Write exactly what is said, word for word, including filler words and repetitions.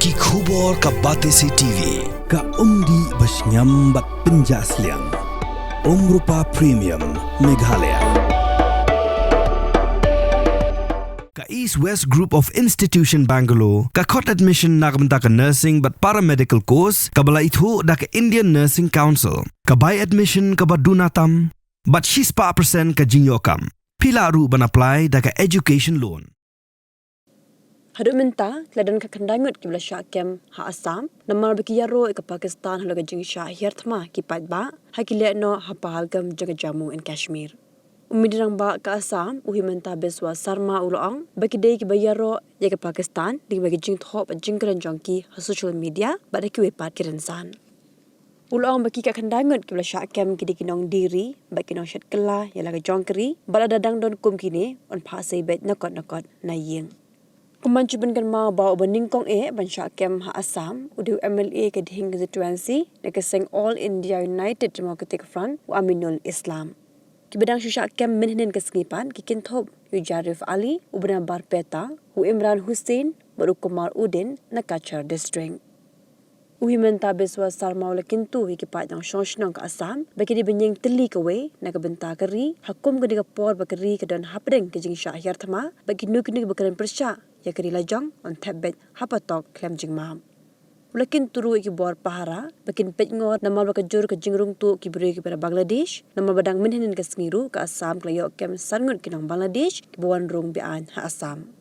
Ki khubor ka Batesi T V, ka umdih ba shngiam bad pynjah sliang. Umrupa Premium, Meghalaya. Ka East West Group of Institution Bangalore, ka khot admission na ka bynta ka nursing bad paramedical course, kaba la ithuh da ka Indian Nursing Council, ka bai admission kaba duna tam, bad shispah percent ka jingïoh kam. Phi lah ruh ban apply da ka education loan. Haduh mynta, ki la don ka khyndai ngut kiba la shah kem ha Assam, namar ba ki ïaroh ïa ka Pakistan halor ka jingshah hiar thma ki paidbah, ha ki lehnoh ha Pahalgam jong ka Jammu and Kashmir. U Myntri Rangbah ka Assam, u Himanta Biswa Sarma u la ong, ba ki dei kiba ïaroh ïa ka Pakistan, da kaba ki jingthoh bad jingkren jong ki ha social media, bad ha kiwei pat ki rynsan. U la ong ba ki khyndai ngut kiba la shah kem ki dei ki nong Diri, bad ki nong shet kylla ïa la ka jong ka ri, bad lada dang don kum kine, yn phah sei beit na kot na kot na ïing. Kum ban shu pynkynmaw ba uba nyngkong eh ban shah kem ha Assam, u dei u M L A ka Dieng Constituency, na ka seng All India United Democratic Front, u Aminul Islam. Kiba dang shu shah kem mynhynnin ka sngi pat, ki kynthup ïa u Jarif Ali, uba na Barpeta, u Imran Hussain, bad u Kumar Uddin, na Cachar District. U Himanta Biswa Sarma u la kyntu ïa ki paid nongshong shnong ka Assam, ba ki dei ban ïeng tylli kawei, na ka bynta ka ri, ha kum kane ka por ba ka ri ka don hapdeng ka jingshah hiar thma, bad kino kino kiba kren pyrshah ïa ka ri lajong, yn thep beit ha patok khlem jingmap. U la kyntu ruh ïa ki bor pahara, ba kin peit ngor namar ba ka jur ka jingrung tuh ki briew kiba na Bangladesh, namar ba dang mynhynnin ka sngi ruh ka Assam ka la ïoh kem san ngut ki nong Bangladesh, kiba wan rung be-aiñ ha Assam.